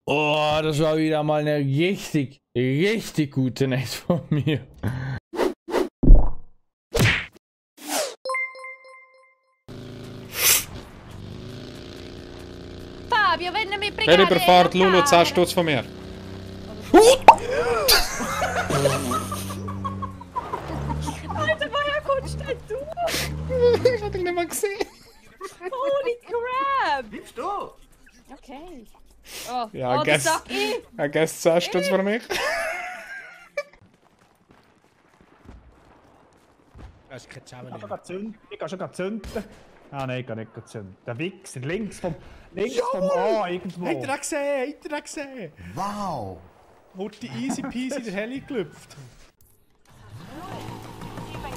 Oh, das war wieder mal eine richtig gute Nacht von mir. Fabio, venne mi Wer überfahrt Lulu 10 Stutz von mir? Alter, woher kommst denn du? Ich hab dich nicht mal gesehen. Holy crap! Bist du? Okay. Oh, Ja, das sag ich. I guess 10 Stutz von mich. Das ist kein Schauer. Ich kann schon zünden. Ah nein, ich kann nicht zünden. Der Wichser, links vom A irgendwo. Habt ihr das gesehen? Wow! Hat die easy peasy der Heli gelüpft.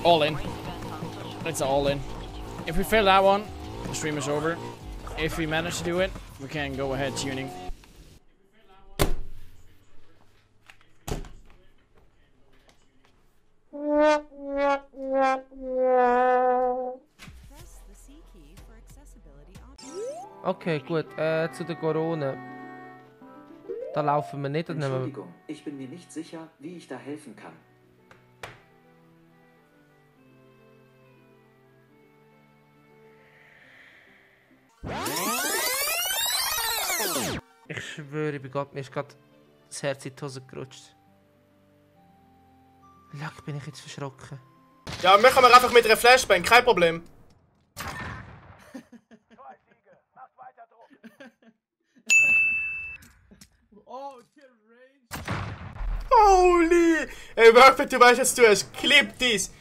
All in. It's all in. If we fail that one, the stream is over. If we manage to do it, we can go ahead tuning. Okay, gut. Zu der Corona. Da laufen wir nicht. Entschuldigung, ich bin mir nicht sicher, wie ich da helfen kann. Ich schwöre bei Gott, mir ist gerade das Herz in die Hose gerutscht. Lack, bin ich jetzt verschrocken. Ja, machen wir einfach mit einer Flashbang, kein Problem. Holy! Ey, Workbed, du weißt, was du hast. Clip dies!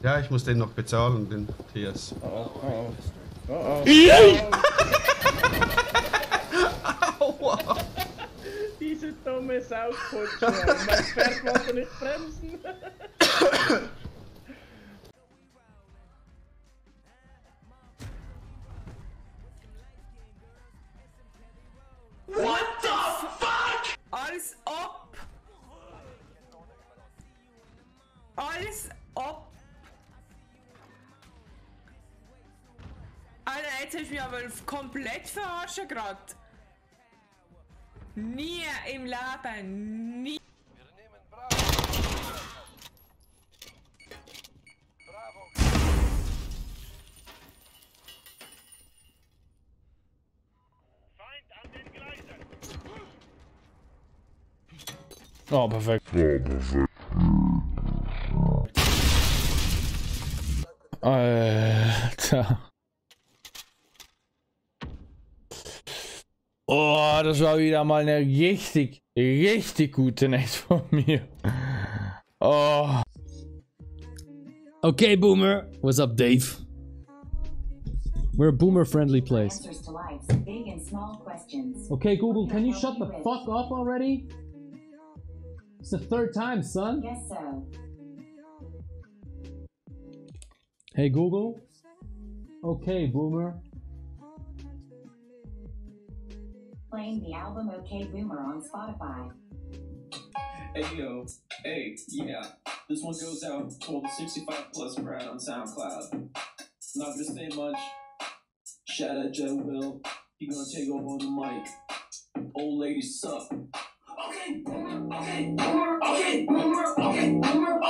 Ja, ich muss den noch bezahlen, den TS. Aua! Diese dumme Saufkutsche. Mein Pferd wollte nicht bremsen. What the fuck? Als ob! Als ob! Alter, jetzt hast du mich aber komplett verarschen gerade. Nie im Leben, nie. Oh, perfekt. Alter. Oh, das war wieder mal eine richtig gute Nacht von mir. Oh. Okay, Boomer. What's up, Dave? We're a boomer-friendly place. Okay, Google, can you shut the fuck up already? It's the third time, son. Yes, so. Hey, Google. Okay, Boomer. Playing the album OK Boomer on Spotify. Hey yo, hey, yeah. This one goes out to all the 65 plus crowd on SoundCloud. Not gonna say much. Shout out Joe Will. He gonna take over on the mic. Old lady suck. Okay, boomer, okay, boomer, okay, boomer, okay, boomer,